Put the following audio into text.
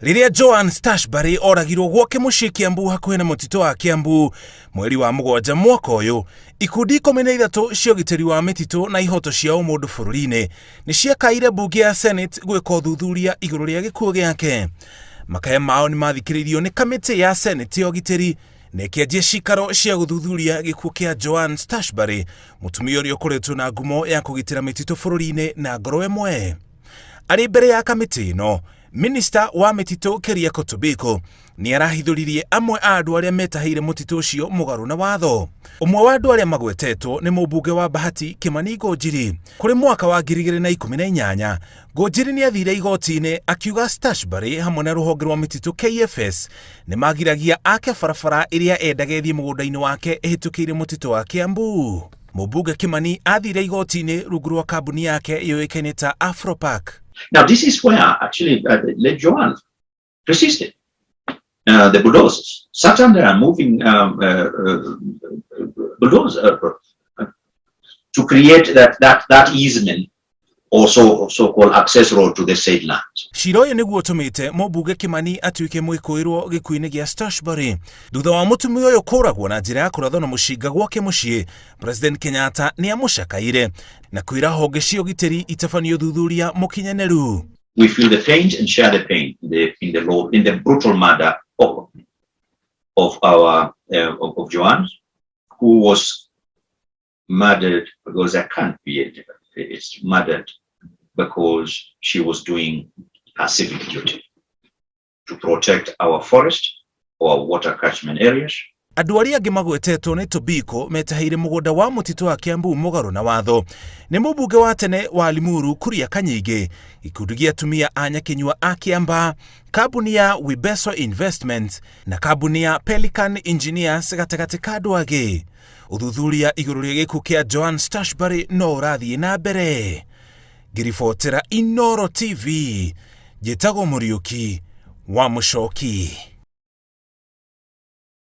Rĩrĩa Joan Stashbury oragirwo gwake mũciĩ Kiambu hakuhĩ na mũtitũ wa Kiambu mweri wa mũgwanja mwaka ũyũ, ikundi 13 cia ũgitĩri wa mĩtitũ na ihoto cia ũmũndũ bũrũri-inĩ nĩ ciakaire mbunge ya Senate gwĩka ũthuthuria igũrũ rĩa gĩkuũ gĩake. Makaya mao nĩ mathikĩrĩirio nĩ kamĩtĩ ya Senate ya ũgitĩri na ĩkĩanjia cikaro cia gũthuthuria gĩkuũ kĩa Joan Stashbury, mũtumia ũrĩa ũkoretwo na ngumo ya kũgitĩra mĩtitũ bũrũri-inĩ na ngoro ĩmwe. Arĩ mbere ya kamĩtĩ ĩno, Minista wa mĩtitũ Keriako Tobiko nĩ arahithũririe amwe a andũ arĩa metahĩire mũtitũ ũcio mũgarũ na watho. Ũmwe wa andũ arĩa magwetetwo nĩ mũmbunge wa Bahati Kimani Ngunjiri. Kũrĩ mwaka wa 2018, Ngunjiri nĩ athire igoti-inĩ akiuga Stashbury hamwe na rũhonge rwa mĩtitũ KFS nĩ magiragia ake barabara ĩrĩa endaga ĩthiĩ mũgũnda-inĩ wake ĩhĩtũkĩire mũtitũ wa Kiambu. Mũmbunge Kimani athire igoti-inĩ rungu rwa kambuni yake yũĩkaine ta Afropark. Now, this is where actually late Joan resisted the bulldozers, sat under a moving bulldozer to create that easement or so-called access road to the said land. Cira ũyũ nĩguo ũtũmĩte mũmbunge Kimani atuĩke mwĩkũĩrwo gĩkuũ-inĩ gĩa Stashbury. Thutha wa mũtumia ũyũ kũragwo na njĩra ya kũrathwo na mũcinga gwake mũciĩ, President Kenyatta nĩ amũcakaire na kwĩra honge cia ũgitĩri itabanie ũthuthuria mũkinyanĩru. We feel the pain and share the pain in the brutal murder of Joan, who was murdered because there can't be it. It's murdered because she was doing her civic duty to protect our forest or water catchment areas. Andũ arĩa angĩ magwetetwo nĩ Tobiko metahĩire mũgũnda wa mũtitũ wa Kiambu mũgarũ na watho nĩ mũmbunge wa tene wa Limuru Kuria Kanyingĩ, gĩkundi gĩa atumia a Nyakinyua a Kiambaa, kambuni ya Wibeso Investments na kambuni ya Pelican Engineers gatagatĩ ka andũ angĩ. Ũthuthuria igũrũ rĩa gĩkuũ kĩa Joan Stashbury no ũrathiĩ na mbere. Ngĩribotera Inoro TV, njĩtagwo Mũriũki wa Mũcoki.